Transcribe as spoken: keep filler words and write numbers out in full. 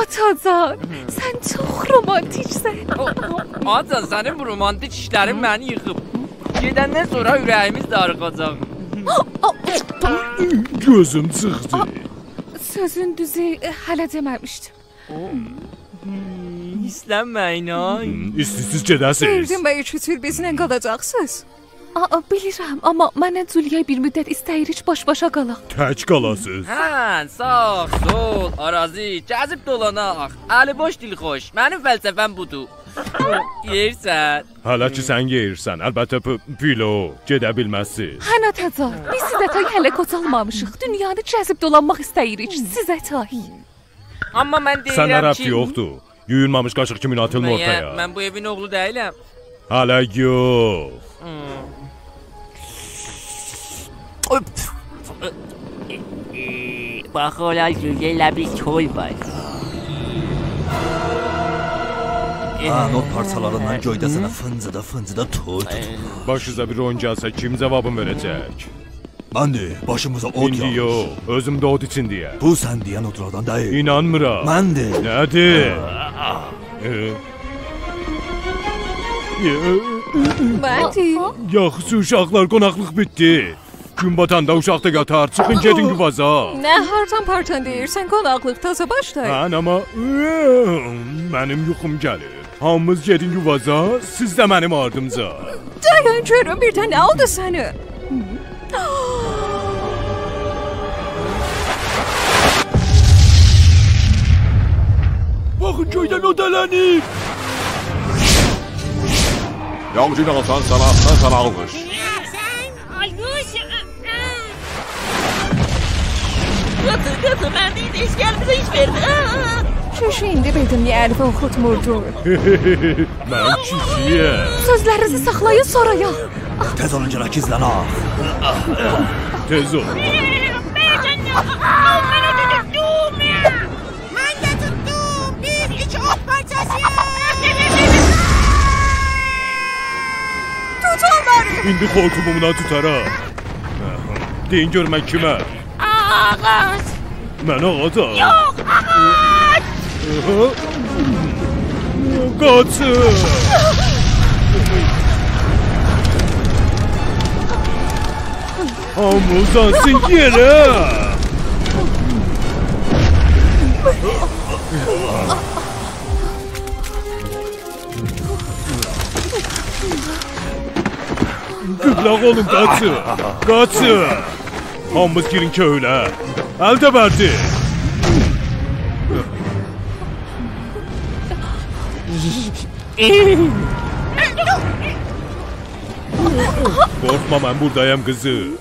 آتاجان، سن چوخ رومانتیکسن. آتاجان، سنین بو رومانتیک ایشلرین منی ییخیب. گئدندن سونرا اوره‌ییمیز داریخاجاق. گؤزوم چیخدی. سؤزون دوزو، ائ، هله دئمه‌میشدیم. هیرسلنمه‌یین، آی. هوم، ایسته‌ییرسیز گئده‌سیز؟ دئییردیم، بی، اوچ ایل بیزله قالاجاقسینیز. آ، آ، بیلیرم، آمما منله جولیا بیر مدت ایسته‌ییریک باش-باشا قالاق. تک قالاسیز؟ هه، ساغ، سول، آرازی، گزیب دولاناق. الی بوش، دیل خوش. منیم فلسفه‌م بودور. یئییرسن؟ هله کی سن یئییرسن، البته پ-، پیلو، گئده بیلمزسیز. هه، آتاجان، بیز سیزه تای هله قوجالمامیشیق. دونیانی گزیب دولانماق ایسته‌ییریک، سیزه تای. آمما من دئییرم کی، سنه ربطی یوخدور. یویولمامیش قاشیق کیمین آتیلما اورتایا. من بو ائوین اوغلو دئییلم. هله یوخ. هوم. اوپ. باخ، اورا گؤزل بیر چول وار. هه، نوت پارچالاریندان گؤیده سنه فینجیدا-فینجیدا توی توتولور. باشینیزا بیر اویون گلسه، کیم جاوابینی وئره‌جک؟ من ده باشیمیزا اود یاغیش. ایندی یوخ، اؤزوم ده اود ایچینده‌یم. بو سن دئین اودلاردان دئییل. اینانمیرام. من ده. نه‌دیر؟ ائ؟ من ده. یاخشی، اوشاقلار، قوناقلیق بیتدی. گون باتاندا اوشاق دا یاتار. چیخین، گئدین یووازا. نه هارتان پارتان دئییرسن، قوناقلیق تازا باشلاییر. هه، آمما، منیم یوخوم گلیر. هامینیز گئدین یووازا، سیز ده منیم آردیمجا. دایان گؤروم، بیردن نه اولدو سنه؟ باخین، گؤیدن اود اله‌نیر. یاغجین آلسان، سالاقسان، سالاقمیش. آی، قوش، آ، آ. قاچین، قاچین، من دئییم، هئچ گلمیر، هئچ وئرمیر. آ، آ. شوشو ایندی بیلدیم نییه الیفین خورد موردو. من کیشی‌یم. سؤزلرینیزی ساخلایین سونرایا. تئز اولون، گلک گیزلنک. تئز اول. من ده توتدوم. بیز ایکی اوت پارچاسی‌ییق. توت اونلاری. ایندی خورتومومونا توتارام. دئیین گؤروم من کیمم؟ آغاج. من آغاجام. یوخ، آغاج. آها. قاچین. هامی اوزانسین یئره. قوبلاق اولون، قاچین. قاچین. هامینیز گیرین کؤله. ال ده بردی. قورخما، من بوردایام، قیزیم.